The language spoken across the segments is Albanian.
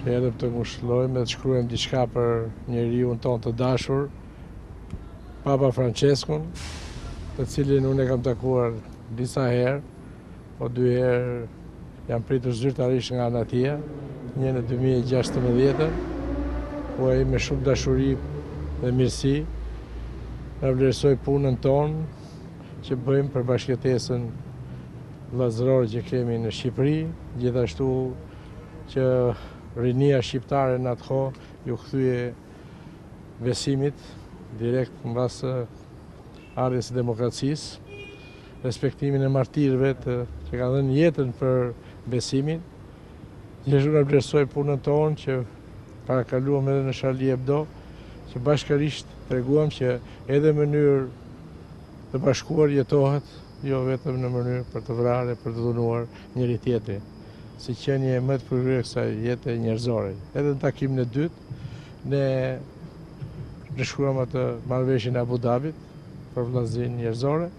Që erdhëm të ngushëllojmë dhe të shkruajmë diçka për njeriun tonë të dashur, Papa Françeskun, të cilin unë e kam takuar disa herë, po dy herë jam pritur zyrtarisht nga ana e tij, një në 2016, ku ai me shumë dashuri dhe mirësi na vlerësoi punën tonë që bëjmë për bashkëjetesën vëllazërore që kemi në Shqipëri, gjithashtu që rinia shqiptare në atë kohë iu kthye besimit direkt mbas ardhjes së demokracisë, respektimin e martirëve të, që kanë dhënë jetën për besimin. Gjithashtu na vlerësoi punën tonë që parakaluam edhe në Charlie Hebdo, që bashkërisht treguam që edhe në mënyrë të bashkuar jetohet, jo vetëm në mënyrë për të vrarë e për të dhunuar njëri tjetrin, si qenie më të përkryer kësaj jete njerëzore. Edhe në takimin e dytë, ne nënshkruam atë marrëveshjen e Abu Dhabit për vëllazërinë njerëzore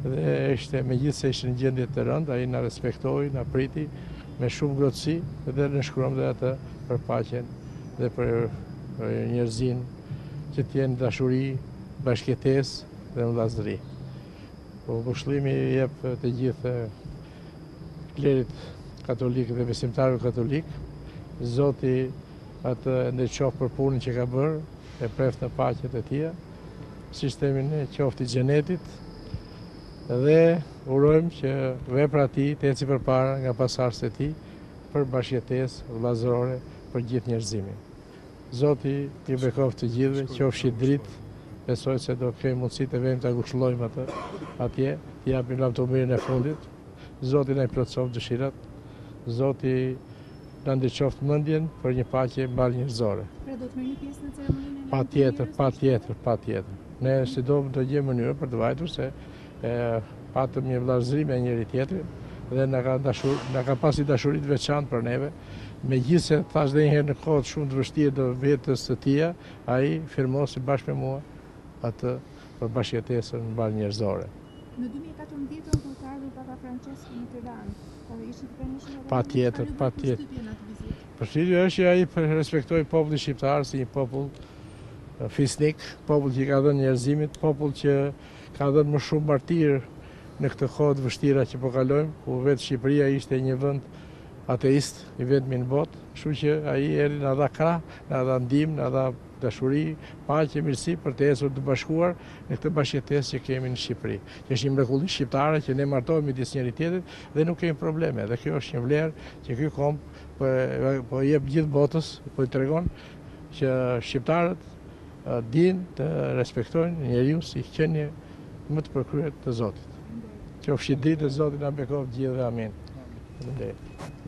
dhe ishte megjithëse ishte në gjendje të rëndë, ai na respektoi, na priti me shumë ngrohtësi dhe nënshkruam dhe atë për paqen dhe për njerëzinë që të jenë dashuri, bashkëjetesë dhe vëllazëri. Po ngushëllimi i jep të gjithë klerit katolik dhe besimtarëve katolik. Zoti atë e ndriçoftë për punën që ka bërë, e preftë në paqet e tija, siç themi ne, qoftë i xhenetit, dhe urojmë që vepra e tij të eci përpara nga pasardhësit e tij për bashkëjetesë vëllazërore për gjithë njerëzimin. Zoti ju bekoftë të gjithëve, qofshi dritë, besoj se do kemi mundësi të vemi ta ngushëllojmë atë atje, t'i japim lamtumirën e fundit. Zoti na i plotësoftë dëshirat. Zoti na ndriçoftë mendjen për një paqe mbarënjerëzore. Pra do të merrni pjesë në ceremoninë e Patjetër, patjetër, patjetër. Ne sido do gjejmë mënyrë për të vajtur se e, patëm një vëllazëri me njëri tjetrin dhe na ka dashur, na ka pas një dashuri të veçantë për neve. Megjithëse thash dhe një herë në kohë shumë të vështirë të jetës së tija, ai firmosi bashkë me mua atë për bashkëjetesën mbarënjerëzore. Në 2014 kur ka ardhur Papa Francesku në Tiranë, po ishit të pranishëm edhe Patjetër, patjetër. Përshtypja është që ai respektoi popullin shqiptar si një popull fisnik, popull që i ka dhënë njerëzimit, popull që ka dhënë më shumë martir në këtë kohë të vështira që po kalojmë, ku vetë Shqipëria ishte një vend ateist, i vetmi në botë, kështu që ai erdhi na dha krah, na dha ndihmë, na dha dashuri, paqe, mirësi për të ecur të bashkuar në këtë bashkëjetesë që kemi në Shqipëri. Që është një mrekulli shqiptare që ne martohemi midis njëri tjetrit dhe nuk kemi probleme. Dhe kjo është një vlerë që ky komb po po i jep gjithë botës, po i tregon që shqiptarët dinë të respektojnë njeriun si qenie më të përkryer të Zotit. Qofshi dritë dhe Zoti na bekoftë gjithëve, amin. Faleminderit.